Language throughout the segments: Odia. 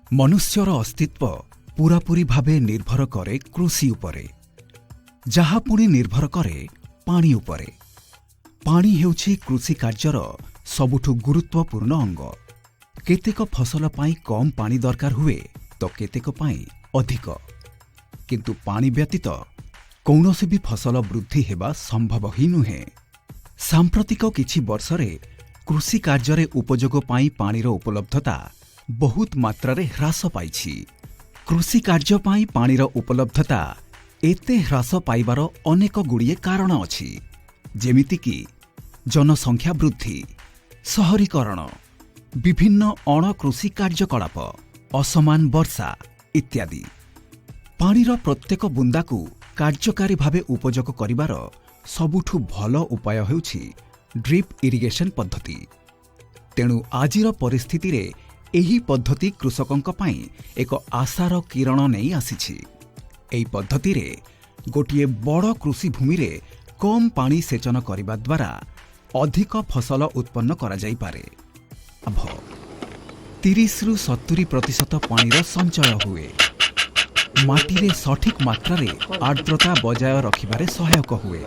ମନୁଷ୍ୟର ଅସ୍ତିତ୍ୱ ପୂରାପୂରି ଭାବେ ନିର୍ଭର କରେ କୃଷି ଉପରେ, ଯାହା ପୁଣି ନିର୍ଭର କରେ ପାଣି ଉପରେ। ପାଣି ହେଉଛି କୃଷି କାର୍ଯ୍ୟର ସବୁଠୁ ଗୁରୁତ୍ୱପୂର୍ଣ୍ଣ ଅଙ୍ଗ। କେତେକ ଫସଲ ପାଇଁ କମ୍ ପାଣି ଦରକାର ହୁଏ ତ କେତେକ ପାଇଁ ଅଧିକ। କିନ୍ତୁ ପାଣି ବ୍ୟତୀତ କୌଣସି ବି ଫସଲ ବୃଦ୍ଧି ହେବା ସମ୍ଭବ ହିଁ ନୁହେଁ। ସାମ୍ପ୍ରତିକ କିଛି ବର୍ଷରେ କୃଷି କାର୍ଯ୍ୟରେ ଉପଯୋଗ ପାଇଁ ପାଣିର ଉପଲବ୍ଧତା ବହୁତ ମାତ୍ରାରେ ହ୍ରାସ ପାଇଛି। କୃଷି କାର୍ଯ୍ୟ ପାଇଁ ପାଣିର ଉପଲବ୍ଧତା ଏତେ ହ୍ରାସ ପାଇବାର ଅନେକ ଗୁଡ଼ିଏ କାରଣ ଅଛି, ଯେମିତିକି ଜନସଂଖ୍ୟା ବୃଦ୍ଧି, ସହରୀକରଣ, ବିଭିନ୍ନ ଅଣକୃଷି କାର୍ଯ୍ୟକଳାପ, ଅସମାନ ବର୍ଷା ଇତ୍ୟାଦି। ପାଣିର ପ୍ରତ୍ୟେକ ବୁନ୍ଦାକୁ କାର୍ଯ୍ୟକାରୀ ଭାବେ ଉପଯୋଗ କରିବାର ସବୁଠୁ ଭଲ ଉପାୟ ହେଉଛି ଡ୍ରିପ୍ ଇରିଗେସନ୍ ପଦ୍ଧତି। ତେଣୁ ଆଜିର ପରିସ୍ଥିତିରେ ଏହି ପଦ୍ଧତି କୃଷକଙ୍କ ପାଇଁ ଏକ ଆଶାର କିରଣ ନେଇ ଆସିଛି। ଏହି ପଦ୍ଧତିରେ ଗୋଟିଏ ବଡ଼ କୃଷି ଭୂମିରେ କମ୍ ପାଣି ସେଚନ କରିବା ଦ୍ୱାରା ଅଧିକ ଫସଲ ଉତ୍ପନ୍ନ କରାଯାଇପାରେ। ଲାଭ: 30ରୁ 70% ପାଣିର ସଞ୍ଚୟ ହୁଏ। ମାଟିରେ ସଠିକ୍ ମାତ୍ରାରେ ଆର୍ଦ୍ରତା ବଜାୟ ରଖିବାରେ ସହାୟକ ହୁଏ।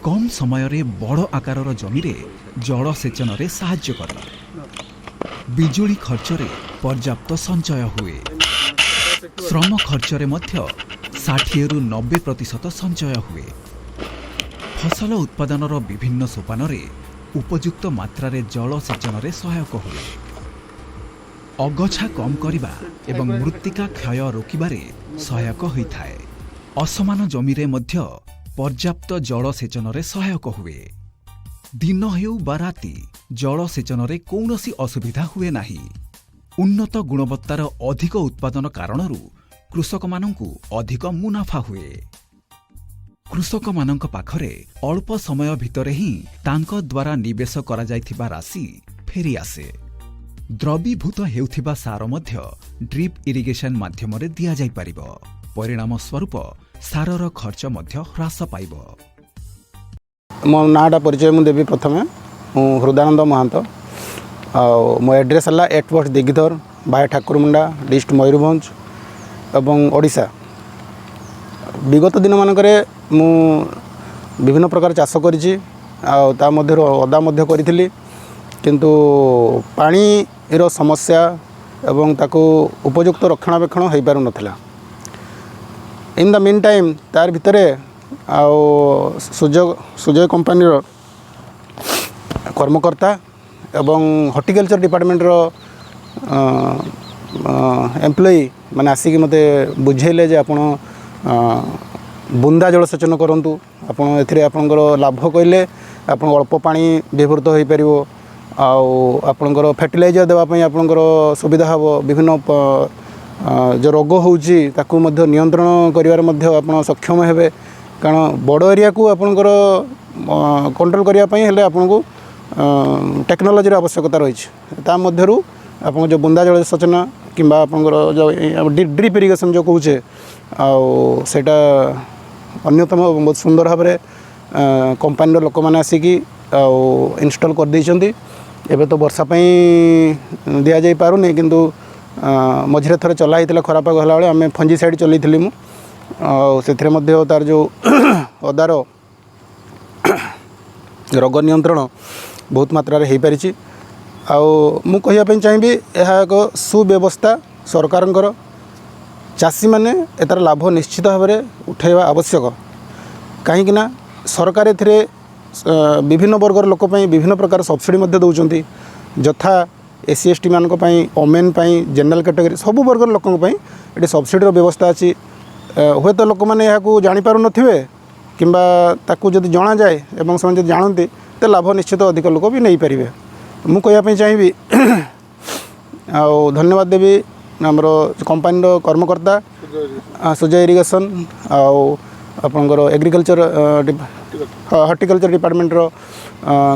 କମ୍ ସମୟରେ ବଡ଼ ଆକାରର ଜମିରେ ଜଳସେଚନରେ ସାହାଯ୍ୟ କରେ। ବିଜୁଳି ଖର୍ଚ୍ଚରେ ପର୍ଯ୍ୟାପ୍ତ ସଞ୍ଚୟ ହୁଏ। ଶ୍ରମ ଖର୍ଚ୍ଚରେ ମଧ୍ୟ 60ରୁ 90% ସଞ୍ଚୟ ହୁଏ। ଫସଲ ଉତ୍ପାଦନର ବିଭିନ୍ନ ସୋପାନରେ ଉପଯୁକ୍ତ ମାତ୍ରାରେ ଜଳସେଚନରେ ସହାୟକ ହୁଏ। ଅଗଛା କମ୍ କରିବା ଏବଂ ମୃତ୍ତିକା କ୍ଷୟ ରୋକିବାରେ ସହାୟକ ହୋଇଥାଏ। ଅସମାନ ଜମିରେ ମଧ୍ୟ ପର୍ଯ୍ୟାପ୍ତ ଜଳସେଚନରେ ସହାୟକ ହୁଏ। ଦିନ ହେଉ ବା ରାତି, ଜଳସେଚନରେ କୌଣସି ଅସୁବିଧା ହୁଏ ନାହିଁ। ଉନ୍ନତ ଗୁଣବତ୍ତାର ଅଧିକ ଉତ୍ପାଦନ କାରଣରୁ କୃଷକମାନଙ୍କୁ ଅଧିକ ମୁନାଫା ହୁଏ। କୃଷକମାନଙ୍କ ପାଖରେ ଅଳ୍ପ ସମୟ ଭିତରେ ହିଁ ତାଙ୍କ ଦ୍ୱାରା ନିବେଶ କରାଯାଇଥିବା ରାଶି ଫେରିଆସେ। ଦ୍ରବୀଭୂତ ହେଉଥିବା ସାର ମଧ୍ୟ ଡ୍ରିପ୍ ଇରିଗେସନ୍ ମାଧ୍ୟମରେ ଦିଆଯାଇପାରିବ। ପରିଣାମ ସ୍ୱରୂପ ସାରର ଖର୍ଚ୍ଚ ମଧ୍ୟ ହ୍ରାସ ପାଇବ। ମୋ ନାଁଟା ପରିଚୟ ମୁଁ ଦେବି ପ୍ରଥମେ। ମୁଁ ହୃଦାନନ୍ଦ ମହାନ୍ତ ଆଉ ମୋ ଆଡ୍ରେସ୍ ହେଲା 8 post Dighidhar, via Thakurmunda, district Mayurbhanj ଏବଂ ଓଡ଼ିଶା। ବିଗତ ଦିନମାନଙ୍କରେ ମୁଁ ବିଭିନ୍ନ ପ୍ରକାର ଚାଷ କରିଛି ଆଉ ତା ମଧ୍ୟରୁ ଅଦା ମଧ୍ୟ କରିଥିଲି। କିନ୍ତୁ ପାଣିର ସମସ୍ୟା ଏବଂ ତାକୁ ଉପଯୁକ୍ତ ରକ୍ଷଣାବେକ୍ଷଣ ହୋଇପାରୁନଥିଲା। ଇନ୍ the mean time, ତାର ଭିତରେ ଆଉ ସୁଜୟ କମ୍ପାନୀର କର୍ମକର୍ତ୍ତା ଏବଂ ହର୍ଟିକଲଚର ଡିପାର୍ଟମେଣ୍ଟର ଏମ୍ପ୍ଲୟି ମାନେ ଆସିକି ମୋତେ ବୁଝେଇଲେ ଯେ ଆପଣ ବୁନ୍ଦା ଜଳସେଚନ କରନ୍ତୁ। ଆପଣ ଏଥିରେ ଆପଣଙ୍କର ଲାଭ କହିଲେ ଆପଣ ଅଳ୍ପ ପାଣି ବ୍ୟବହୃତ ହୋଇପାରିବ ଆଉ ଆପଣଙ୍କର ଫର୍ଟିଲାଇଜର୍ ଦେବା ପାଇଁ ଆପଣଙ୍କର ସୁବିଧା ହେବ। ବିଭିନ୍ନ ଯେଉଁ ରୋଗ ହେଉଛି, ତାକୁ ମଧ୍ୟ ନିୟନ୍ତ୍ରଣ କରିବାରେ ମଧ୍ୟ ଆପଣ ସକ୍ଷମ ହେବେ। କାରଣ ବଡ଼ ଏରିଆକୁ ଆପଣଙ୍କର କଣ୍ଟ୍ରୋଲ୍ କରିବା ପାଇଁ ହେଲେ ଆପଣଙ୍କୁ ଟେକ୍ନୋଲୋଜିର ଆବଶ୍ୟକତା ରହିଛି। ତା ମଧ୍ୟରୁ ଆପଣଙ୍କ ଯେଉଁ ବୁନ୍ଦା ଜଳସେଚନ କିମ୍ବା ଆପଣଙ୍କର ଯେଉଁ ଡ୍ରିପ୍ ଇରିଗେସନ୍ ଯେଉଁ କହୁଛେ, ଆଉ ସେଇଟା ଅନ୍ୟତମ। ବହୁତ ସୁନ୍ଦର ଭାବରେ କମ୍ପାନୀର ଲୋକମାନେ ଆସିକି ଆଉ ଇନଷ୍ଟଲ୍ କରିଦେଇଛନ୍ତି। ଏବେ ତ ବର୍ଷା ପାଇଁ ଦିଆଯାଇ ପାରୁନି, କିନ୍ତୁ ମଝିରେ ଥରେ ଚଲା ହେଇଥିଲା। ଖରାପ ପାଗ ହେଲାବେଳେ ଆମେ ଫଞ୍ଜି ସାଇଡ଼୍ ଚଲେଇଥିଲି ମୁଁ। ଆଉ ସେଥିରେ ମଧ୍ୟ ତାର ଯେଉଁ ଅଦାର ରୋଗ ନିୟନ୍ତ୍ରଣ ବହୁତ ମାତ୍ରାରେ ହେଇପାରିଛି। ଆଉ ମୁଁ କହିବା ପାଇଁ ଚାହିଁବି, ଏହା ଏକ ସୁବ୍ୟବସ୍ଥା ସରକାରଙ୍କର। ଚାଷୀମାନେ ଏତାର ଲାଭ ନିଶ୍ଚିତ ଭାବରେ ଉଠାଇବା ଆବଶ୍ୟକ, କାହିଁକିନା ସରକାର ଏଥିରେ ବିଭିନ୍ନ ବର୍ଗର ଲୋକ ପାଇଁ ବିଭିନ୍ନ ପ୍ରକାର ସବସିଡ଼ି ମଧ୍ୟ ଦେଉଛନ୍ତି, ଯଥା ଏସ୍ ସି, ଏସ୍ ଟି ମାନଙ୍କ ପାଇଁ, ଓମେନ୍ ପାଇଁ, ଜେନେରାଲ୍ କାଟେଗୋରୀ, ସବୁ ବର୍ଗର ଲୋକଙ୍କ ପାଇଁ ଏଠି ସବସିଡ଼ିର ବ୍ୟବସ୍ଥା ଅଛି। ହୁଏତ ଲୋକମାନେ ଏହାକୁ ଜାଣିପାରୁନଥିବେ, କିମ୍ବା ତାକୁ ଯଦି ଜଣାଯାଏ ଏବଂ ସେମାନେ ଯଦି ଜାଣନ୍ତି, ତ ଲାଭ ନିଶ୍ଚିତ ଅଧିକ ଲୋକ ବି ନେଇପାରିବେ। ମୁଁ କହିବା ପାଇଁ ଚାହିଁବି ଆଉ ଧନ୍ୟବାଦ ଦେବି ଆମର କମ୍ପାନୀର କର୍ମକର୍ତ୍ତା, ସୁଜୟ ଇରିଗେସନ୍ ଆଉ ଆପଣଙ୍କର ଏଗ୍ରିକଲଚର, ହର୍ଟିକଲଚର ଡିପାର୍ଟମେଣ୍ଟର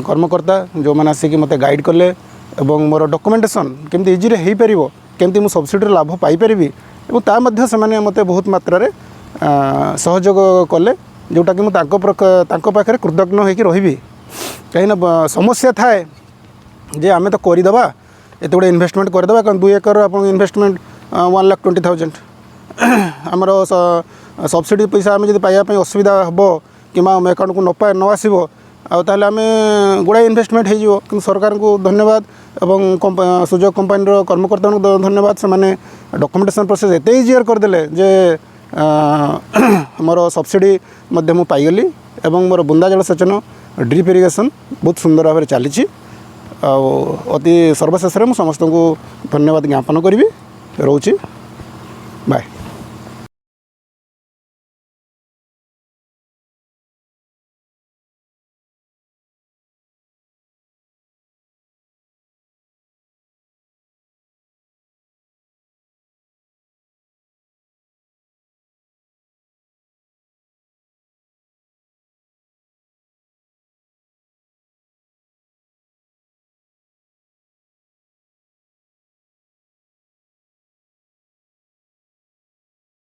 କର୍ମକର୍ତ୍ତା, ଯେଉଁମାନେ ଆସିକି ମୋତେ ଗାଇଡ଼ କଲେ ଏବଂ ମୋର ଡକୁମେଣ୍ଟେସନ୍ କେମିତି ଇଜିରେ ହେଇପାରିବ, କେମିତି ମୁଁ ସବସିଡ଼ିର ଲାଭ ପାଇପାରିବି ଏବଂ ତା ମଧ୍ୟ ସେମାନେ ମୋତେ ବହୁତ ମାତ୍ରାରେ ସହଯୋଗ କଲେ, ଯେଉଁଟାକି ମୁଁ ତାଙ୍କ ପାଖରେ କୃତଜ୍ଞ ହୋଇକି ରହିବି। କାହିଁକିନା ସମସ୍ୟା ଥାଏ ଯେ ଆମେ ତ କରିଦେବା, ଏତେ ଗୁଡ଼େ ଇନଭେଷ୍ଟମେଣ୍ଟ କରିଦେବା, କାରଣ 2 ଏକର ଆପଣଙ୍କ ଇନଭେଷ୍ଟମେଣ୍ଟ 1,20,000। ଆମର ସବସିଡ଼ି ପଇସା ଆମେ ଯଦି ପାଇବା ପାଇଁ ଅସୁବିଧା ହେବ କିମ୍ବା ଆମ ଆକାଉଣ୍ଟକୁ ନ ଆସିବ, ଆଉ ତାହେଲେ ଆମେ ଗୁଡ଼ାଏ ଇନଭେଷ୍ଟମେଣ୍ଟ ହେଇଯିବ। କିନ୍ତୁ ସରକାରଙ୍କୁ ଧନ୍ୟବାଦ ଏବଂ ସୁଯୋଗ କମ୍ପାନୀର କର୍ମକର୍ତ୍ତାଙ୍କୁ ଧନ୍ୟବାଦ। ସେମାନେ ଡକୁମେଣ୍ଟେସନ୍ ପ୍ରୋସେସ୍ ଏତେ ଇଜିଅର୍ କରିଦେଲେ ଯେ ମୋର ସବସିଡ଼ି ମଧ୍ୟ ମୁଁ ପାଇଗଲି ଏବଂ ମୋର ବୁନ୍ଦା ଜଳସେଚନ, ଡ୍ରିପ୍ ଇରିଗେସନ୍ ବହୁତ ସୁନ୍ଦର ଭାବରେ ଚାଲିଛି। ଆଉ ଅତି ସର୍ବଶେଷରେ ମୁଁ ସମସ୍ତଙ୍କୁ ଧନ୍ୟବାଦ ଜ୍ଞାପନ କରିବି। ରହୁଛି, ବାଏ।